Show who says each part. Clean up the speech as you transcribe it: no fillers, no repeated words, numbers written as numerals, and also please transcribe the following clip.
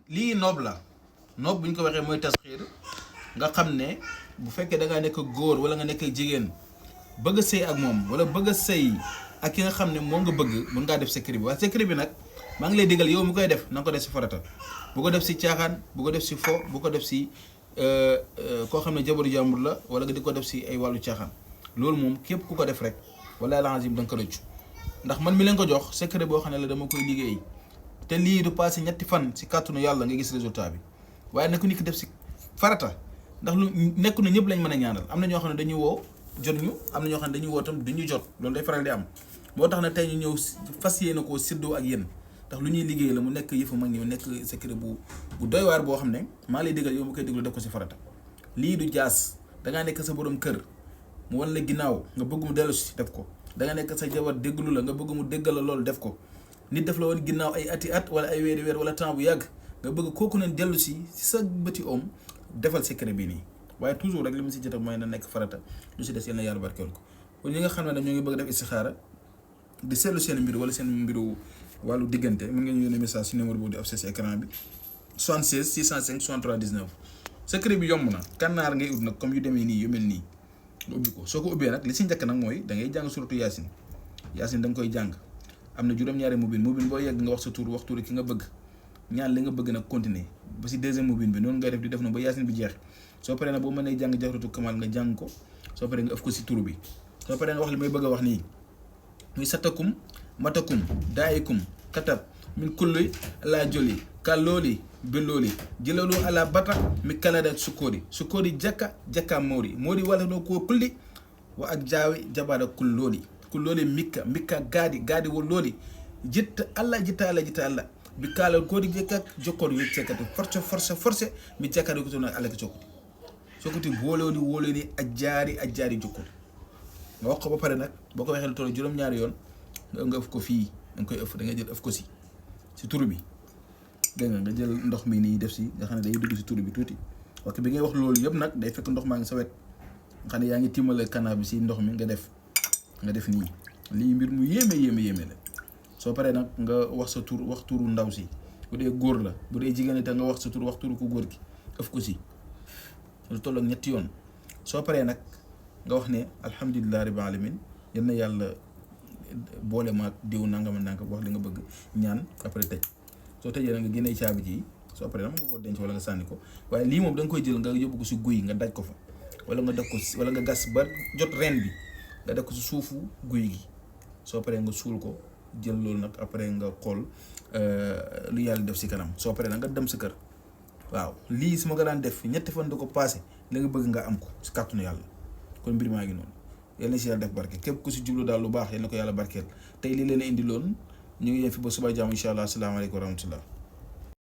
Speaker 1: lii noob la noob bu ñu ko waxee mooy tasxiir nga xam ne bu fekkee da ngaa nekk góor wala nga nekk jigéen bëgg a sëy ak moom wala bëgg a sëy ak ki nga xam ne moom nga bëgg mën ngaa def secret bi waaye secret bi nag maa ngi lay digal yow mi koy def na nga ko def si farata bu ko def si caaxaan bu ko def si fo bu ko def si koo xam ne jabaru jàmbur la wala nga di ko def si ay wàllu caaxaan loolu moom képp ku ko def rek wala alazim da nga ko rëccu ndax man mi leen ko jox secret boo xam ne la dama koy liggéey te lii du passé ñetti fan si kàttanu yàlla nga gis résultat bi waaye nag nit ki def si farata ndax lu nekku na ñëpp lañ mën a ñaanal am na ñoo xam ne dañuy woo jot ñu am na ñoo xam ne dañuy woo tam duñu jot loolu day faral di am moo tax ne tey ñu ñëw fas yéene koo séddoo ak yéen ndax lu ñuy liggéey la mu nekk yëfu mag ñi mu nekk secret bu doy waar boo xam ne maa lay déggal yow mu koy déglu def ko si farata lii du jaas dangaa nekk sa borom kër mu wan la ginnaaw nga bëgg mu dellu si def ko danga nekk sa jabar dégglu la nga bëgg mu déggal la loolu def ko nit def la woon ginnaaw ay ati at wala ay weeri weer wala temps bu yàgg nga bëgg kooku ne dellu si sa bëti om defal secret bii nii waaye toujours rek li mu si jot mooy na nekk farata lu si des yal na yàlla barkeel ko kon ñi nga xam ne nag ñoo ngi bëgg def istixaara di seetlu seen mbir wala seen mbiru wàllu diggante mën ngeen yónnee message si numéro boobu di affiché si écran bi 76 605 63 19 secret bi yomb na kànnaar ngay ut nag comme yu demee nii yu mel nii nga ubbi ko soo ko ubbee nag li si njëkk nag mooy da ngay jàng suratu yaasin yaasin da nga koy jàng am na juróom-ñaari mubin boo yegg nga wax sa tur wax turi ki nga bëgg ñaan li nga bëgg nag continuer ba si deuxième mubin bi noonu ngay def di def na ba yaasin bi jeex soo paree nag boo mënee jàng jawharatul kamal nga jàng ko soo paree nga ëf ko si tur bi soo paree nga wax li may bëgg a wax nii muy satakum matakum daayikum katab min kulli ala joli kallooli bellooli jëlalu ala bata mi kalada sukkoori jakka moori wala no ko kulli wa ak jaawi jabada kullooli mikka gaadi wollooli jitta allah bi kaalal koodi jekkat jokkoon yeccekati force mi jakkade ko toon allah ko sokkoti woloni a jaari jokkoti nga wax ko ba pare nag boo ko waxee lu toll juróom-ñaari yoon nga ëf ko fii da nga koy ëf da nga jël ëf ko si tur bi dégg nga jël ndox mi nii def si nga xam ne day dugg si tur bi tuuti parce bi ngay wax loolu yëpp nag day fekk ndox maa ngi sa wet nga xam ne yaa ngi tiimale canal bi si ndox mi nga def nii lii mbir mu yéeme la soo paree nag nga wax sa tur wax turu ndaw si bu dee góor la bu dee jigéen te nga wax sa tur wax turu ku góor gi ëf ko si lu toll ak ñetti yoon soo paree nag nga wax ne alhamdulilah rabbil alamin yal na yàlla boole ma diw nangam wax li nga bëgg ñaan après tëj soo tëjee nag nga génnee caabi ji soo paree nag mën nga koo denc wala nga sànni ko waaye lii moom da nga koy jël nga yóbbu ko si guy nga daj ko fa wala nga def ko wala nga gas ba jot ren bi nga def ko si suufu guy gi soo paree nga suul ko jël loolu nag après nga xool lu yàlla def si kanam soo paree nag nga dem sa kër waaw lii su ma ko daan def ñetti fan da ko passé li nga bëgg nga am ko si kàttanu yàlla kon mbir maa ngi noonu yal na si yàlla def barke képp ku si jublu daal lu baax yal na ko yàlla barkeel tey lii leen indi loon ñu ngi yem fi ba suba jàmm incha allah asalaamaaleykum wa rahmatullah